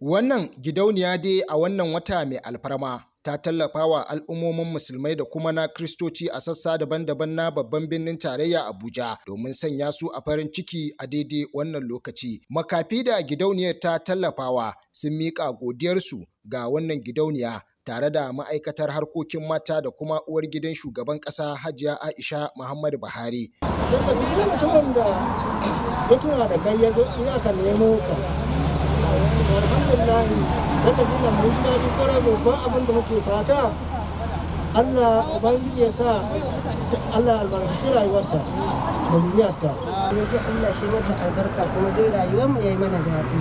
Wannan gidauniya dai a wannan wata mai alfarma ta tallafa wa al'ummomin musulmai da kuma na kristoci a sassa daban-daban na babban birnin tarayya Abuja domin sanya su a farin ciki a daidai wannan lokaci. Makafi da gidauniyar ta tallafawa sun miƙa godiyarsu ga wannan gidauniya tare da ma'aikatar harkokin mata da kuma uwar gidan shugaban ƙasa Hajiya Aisha Muhammadu Buhari. Duk mutumin da ya tuna da kai ya zo in aka nemo ka. Alhamdulillah, tallafin nan mun ji daɗi ƙwarai. Babban abin da muke fata, Allah Ubangiji ya sa Allah albarkaci rayuwarta da zuriyarta. Mun ce Allah shi mata albarka, kuma duk rayuwar mu yayi mana daɗi.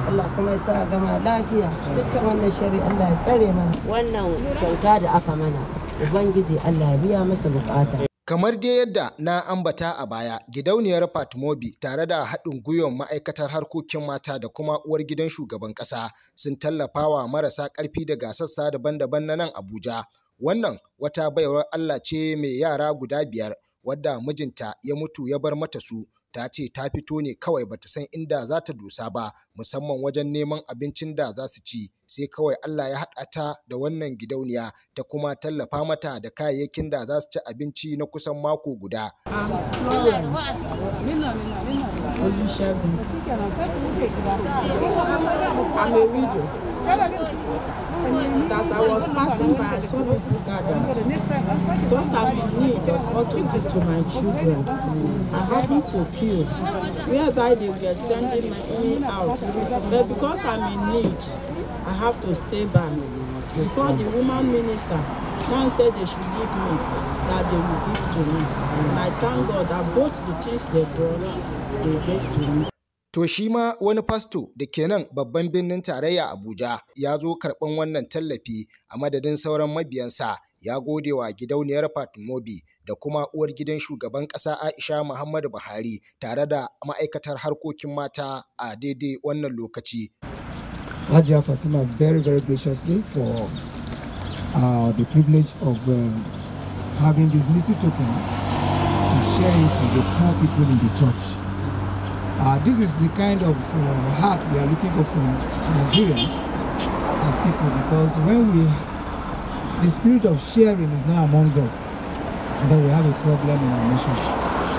Allah kuma ya sa a gama lafiya. Dukkan wannan shari Allah ya tsare mana. Wannan kyauta da aka mana, Ubangiji Allah ya biya masa bukata. Kamar dai yadda na ambata a baya, gidauniyar Fatmobi tare da haɗin gwiwar ma'aikatar harkokin mata da kuma uwar gidan shugaban ƙasa sun tallafawa marasa ƙarfi daga sassa daban-daban na nan Abuja. Wannan wata baiwar Allah ce mai yara guda 5 wadda mijinta ya mutu ya bar mata su. Ta ce ta fito ne kawai bata san inda za ta dosa ba, musamman wajen neman abincin da za su ci, sai kawai Allah ya haɗa ta da wannan gidauniya ta kuma tallafa mata da kayayyakin da za su ci abinci na kusan mako guda. I'm Florence Olusegun. I'm a widow. As I was passing by, I saw people gathered. Because I'm in need of what to give to my children, I happened to queue, whereby they were sending me out. But because I'm in need, I have to stay back. Before the woman minister now said they should give me, that they will give to me. And I thank God that both the things they brought, they gave to me. To shi ma wani fasto da ke nan babban birnin tarayya Abuja ya zo karɓan wannan tallafi a madadin sauran mabiyansa, ya gode wa gidauniyar Fatmobi da kuma uwar gidan shugaban ƙasa Aisha Muhammadu Buhari tare da ma'aikatar harkokin mata a daidai wannan lokaci. Hajiya Fatima very, very graciously for the privilege of having this little token to share it with the poor people in the church. This is the kind of heart we are looking for from Nigerians as people, because when the spirit of sharing is not amongst us, and then we have a problem in our nation.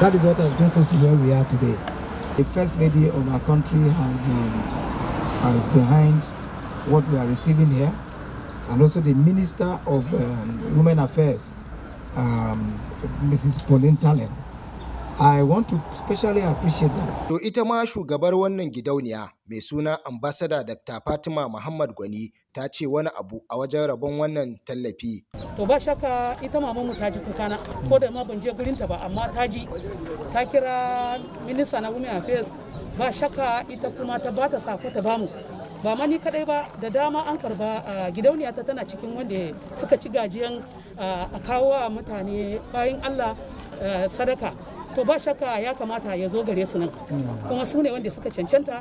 That is what has brought us to where we are today. The First Lady of our country is behind what we are receiving here, and also the Minister of Women Affairs, Mrs. Pauline Tallen. I want to specially appreciate them. To ita ma shugabar wannan gidauniya mai suna Ambassador Dr. Fatima Muhammad Gwani ta ce wani abu a wajen rabon wannan tallafi. To ba shakka ita mamanmu ta ji kukana, ko da ma ban je gurinta ba, amma ta ji. Ta kira minista na Women Affairs, ba shakka ita kuma ta bata sako ta bamu. Ba ma ni kadai ba, da dama an karba. Gidauniya ta tana cikin wanda suka ci gajiyan a kawo wa mutane bayan Allah sadaka. To ba shakka ya kamata ya zo gare su nan, kuma su ne wanda suka cancanta.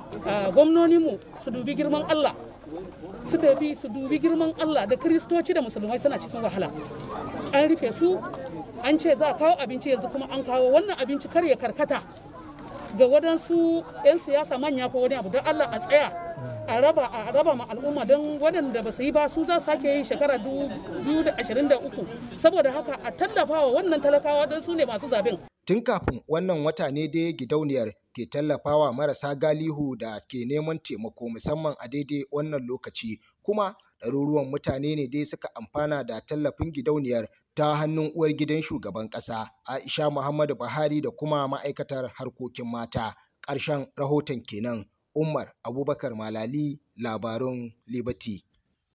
Gwamnoninmu su dubi girman Allah, su dubi girman Allah, da kristoci da musulmai suna cikin wahala. An rufe su, an ce za a kawo abinci, yanzu kuma an kawo wannan abinci. Kar ya karkata ga waɗansu 'yan siyasa manya ko wani abu. Don Allah a tsaya a raba ma al'umma, don waɗanda ba su yi ba su za su sake yi shekara 2023. Saboda haka a tallafa wa wannan talakawa, don su ne masu zaben. Tun kafin wannan wata ne dai gidauniyar ke tallafawa marasa galihu da ke neman taimako, musamman a daidai wannan lokaci, kuma ɗaruruwan mutane ne dai suka amfana da tallafin gidauniyar ta hannun uwar gidan shugaban ƙasa Aisha Muhammadu Buhari da kuma ma'aikatar harkokin mata. Ƙarshen rahoton kenan. Umar Abubakar Malali, labarun Liberty.